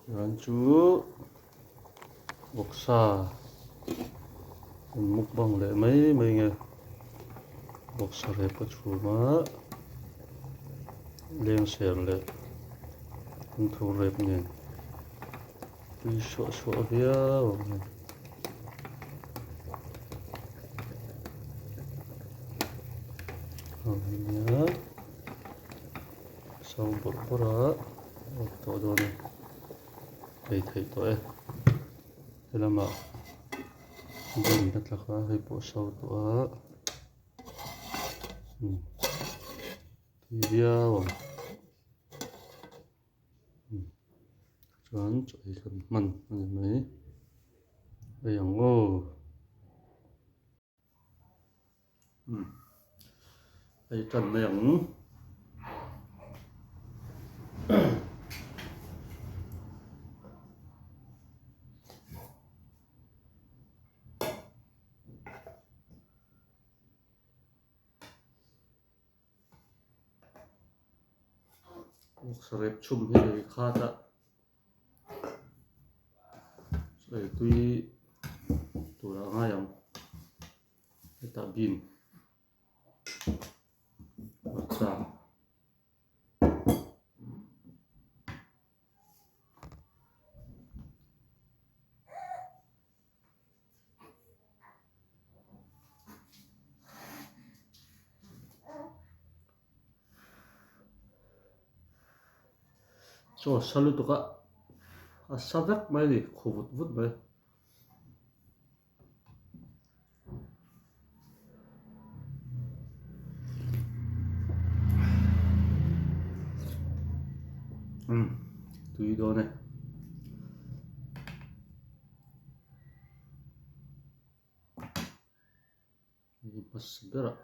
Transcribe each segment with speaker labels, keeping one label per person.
Speaker 1: Chuan chu vawksa an mukbang leh mai mai nge vawksa rep a chhum a lengser leh an tho rep nen tui suah suah viau ang hei. Nia so bawrh bawrh a awk tawh dawn a ei theih tawh e helamah green a tla kha hei pawh a so tawh a umm tui viau ang umm chuan chaw ei kan hman a ni mai ei ang aw. Umm hei tan mai ang Sarep chhum hi lei khat a Ei tui tur a ngai ang hetah bean hmarcha Chaw a sa lutuk a, a sa vek mai a ni, khaw vut vut mai. Umm tui dawn e. Hei hmasa berah.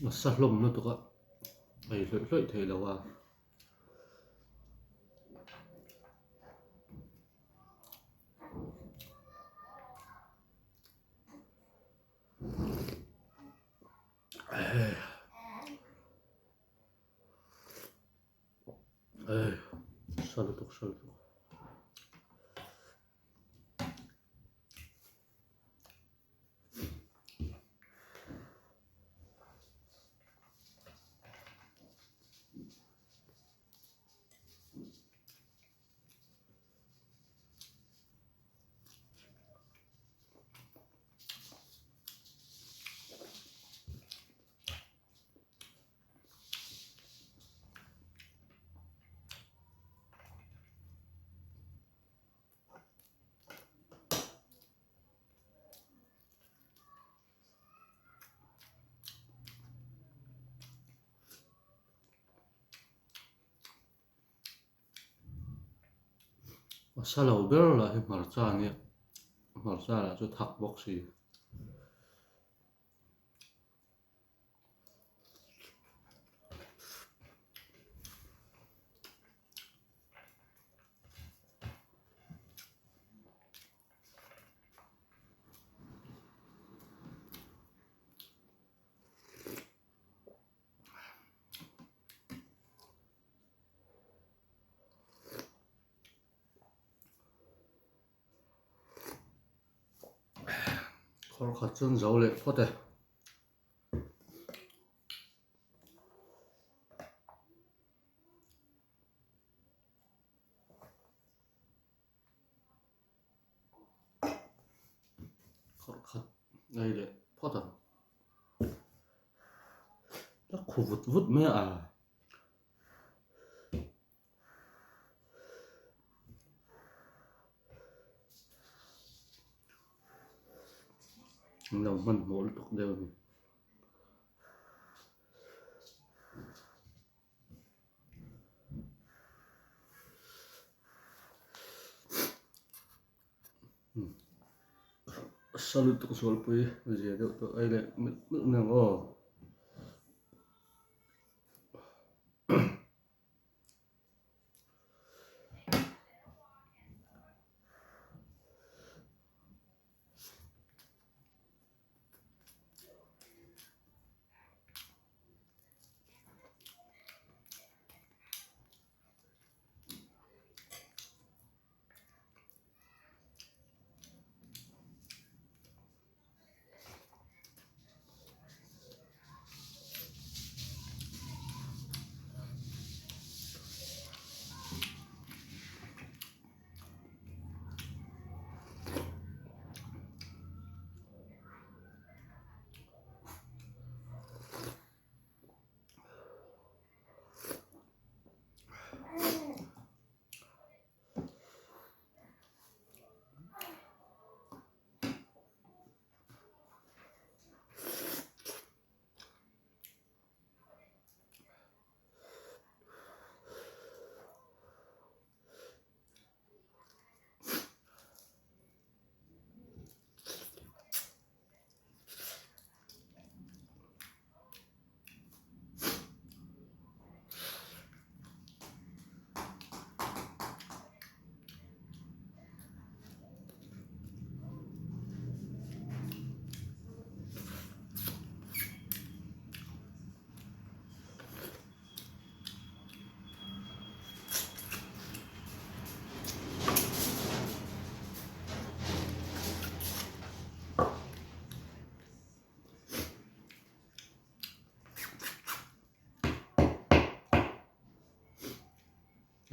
Speaker 1: A sa hlawm lutuk a ei hlawih hlawih thei lo a. Sa lutuk sa lutuk. A sa lo ber lah hi hmarcha a nia hmarcha lah chu thak bawk si. Khawr khat chuan zo leh phawt e. Khawr khat ei leh phawt ang. La khu vut vut mai a. An lo hmanhmawh lutuk deuh a ni. Sa lutuk zualpui zia deuh tawh ei leh meuh meuh mai ang aw.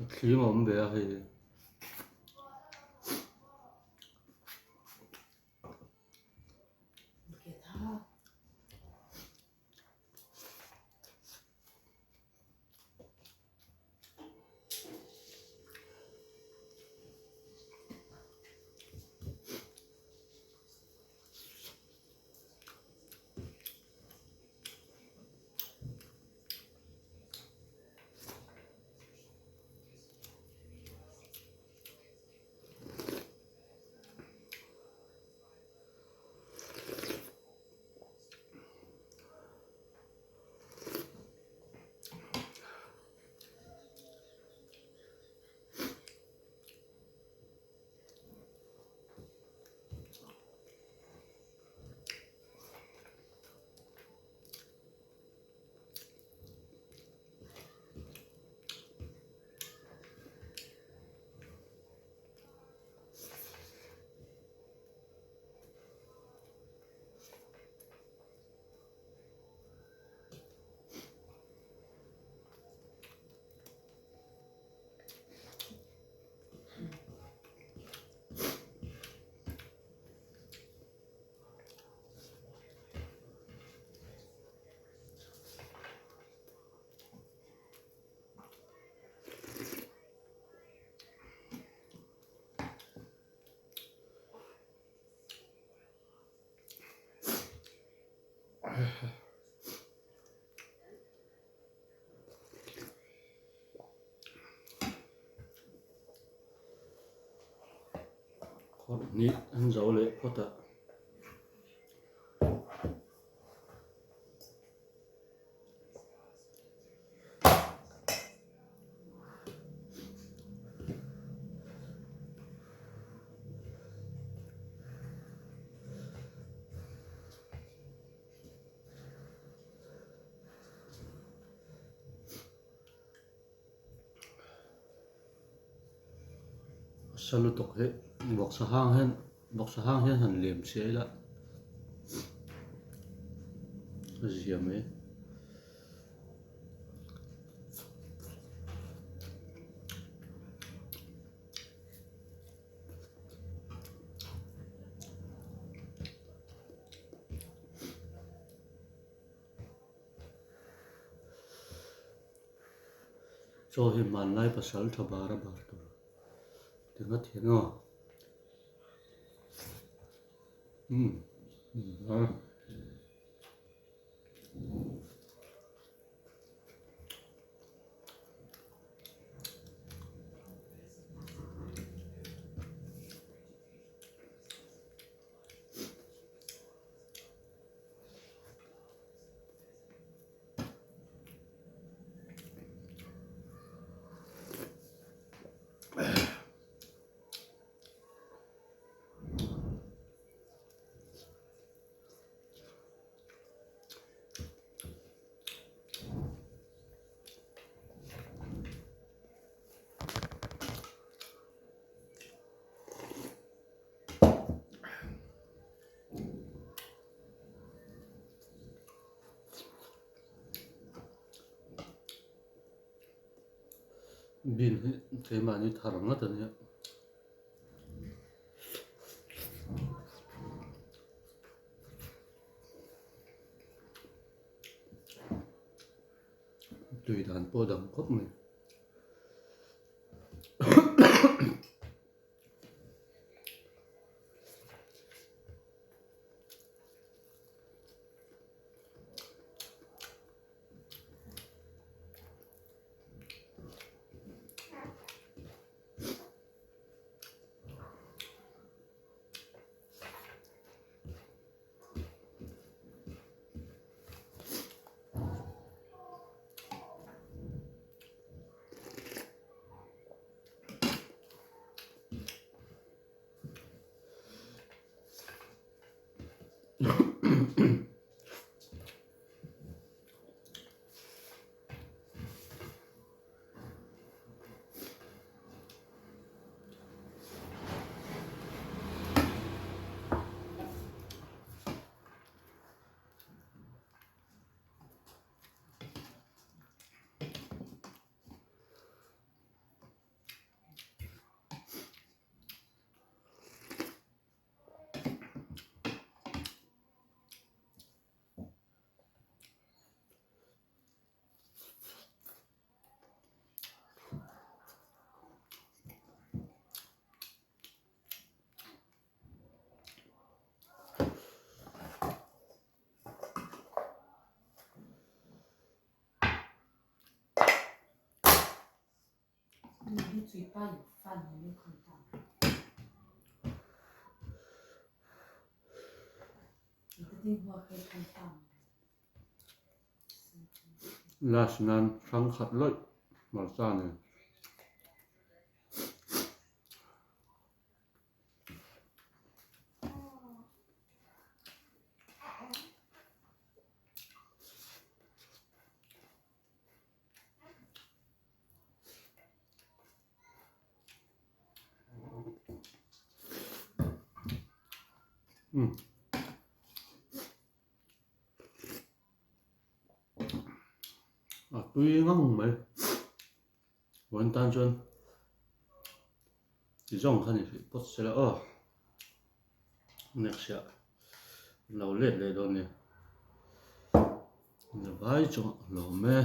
Speaker 1: A thlim a awm ve a hei. Khawrh hnih an zo leh phawt a. Sa lutuk hi vawksa hang hian vawksa hang hian han lem che ila. a zia mai. Chaw hi hmanlai pasal tha bar a bar tur ti ngawt hian aw umm umm. Bean hi keimahni thar ngat a nia. Tui dan pawh dang khawp mai.
Speaker 2: 你的嘴巴有饭，你没有看到。你的电话可以看到吗？
Speaker 1: Last nan hrang khat lawih hmarcha nen. Umm. A tui ngang mai. Vawiin tan chuan ti zawng kha ni hrih pawt sela aw. Next ah lo let leh dawn nia. Vai chungah lawm e.